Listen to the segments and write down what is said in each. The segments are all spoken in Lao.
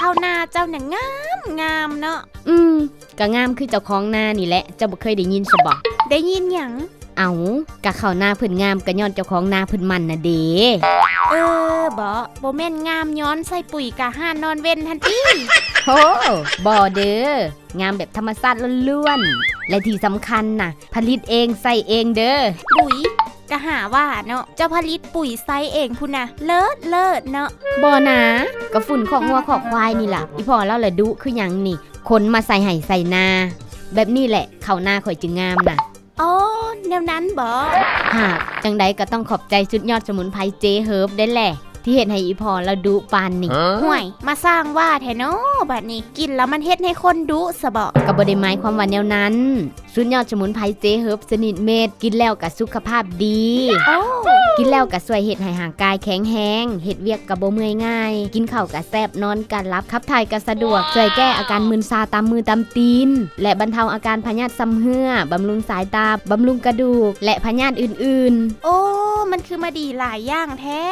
ເຂົ້ານາເຈົ້ານະງາມງາມເນາະ. ອືມ ກະງາມຄືເຈົ້າຂອງນານີ້ແຫຼະ ເຈົ້າບໍ່ເຄີຍໄດ້ຍິນຊະບໍ? ໄດ້ຍິນຫຍັງ? ເອົ້າ ກະເຂົ້ານາເພິ່ນງາມກະຍ້ອນເຈົ້າຂອງນາເພິ່ນໝັ່ນນະເດ. ເອີ ບໍ ບໍ່ແມ່ນງາມຍ້ອນໃສ່ປຸ໋ຍກາຫ້ານນອນເວັນຫັ້ນຕິ? ໂຮ ບໍ່ເດີ ງາມແບບທຳມະຊາດລ້ວນໆ ແລະທີ່ສຳຄັນນະ ຜະລິດເອງໃຊ້ເອງເດີ. ປຸ໋ຍ ກະຫາວ່າເນາະ ເຈົ້າຜະລິດປຸ໋ຍໃຊ້ເອງພຸ້ນນະ ເລີດເລີດເນາະ. ບໍ່ນາ ກະຝຸ່ນຄອກງົວຄອກຄວາຍນີ້ລະ ອີ່ພໍ່ລາວລະດຸຄືຫຍັງນີ້ ຂົນມາໃສ່ໄຮ່ໃສ່ນາ ແບບນີ້ແຫຼະ ເຂົ້ານາຂ້ອຍຈຶ່ງງາມນະ. ອໍ ແນວນັ້ນບໍ? ຫາກ ຈັ່ງໃດກະຕ້ອງຂອບໃຈຊຸດຍອດສະໝຸນໄພເຈເຮີບເດ້ແຫຼະ ທີ່ເຮັດໃຫ້ອີ່ພໍ່ລາວດຸປານນີ້. ຫ້ວຍ ມາສ້າງວ່າແທ້ເນາະ ບາດນີ້ ກິນແລ້ວມັນເຮັດໃຫ້ຄົນດຸຊະບໍ? ກະບໍ່ໄດ້ໝາຍຄວາມວ່າແນວນັ້ນ ຊຸດຍອດສະໝຸນໄພເຈເຮີບຊະນິດເມັດ ກິນແລ້ວກະສຸຂະພາບດີ. ໂອ້ ກິນແລ້ວກະຊ່ວຍເຮັດໃຫ້ຮ່າງກາຍແຂງແຮງ ເຮັດວຽກກະບໍ່ເມື່ອຍງ່າຍ ກິນເຂົ້າກະແຊບ ນອນກະຫຼັບ ຂັບຖ່າຍກະສະດວກ ຊ່ວຍແກ້ອາການມຶນຊາຕາມມືຕາມຕີນ ແລະບັນເທົາອາການພະຍາດຊຳເຮື້ອ ບຳລຸງສາຍຕາ ບຳລຸງກະດູກ ແລະພະຍາດອື່ນໆ. ໂອ້ ມັນຄືມາດີຫຼາຍຢ່າງແທ້.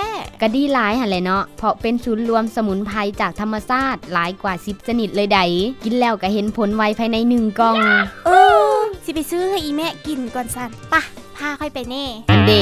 ກະດີຫຼາຍຫັ້ນແຫຼະເນາະ ເພາະເປັນສູນລວມສະໝຸນໄພຈາກທຳມະຊາດຫຼາຍກວ່າສິບຊະນິດເລີຍໃດ໋ ກິນແລ້ວກະເຫັນຜົນໄວພາຍໃນໜຶ່ງກ່ອງ. ເອີ ຊິໄປຊື້ໃຫ້ອີ່ແມ່ກິນກ່ອນຊັ້ນ ປະ ພາຂ້ອຍໄປແດ່. ອັນເດ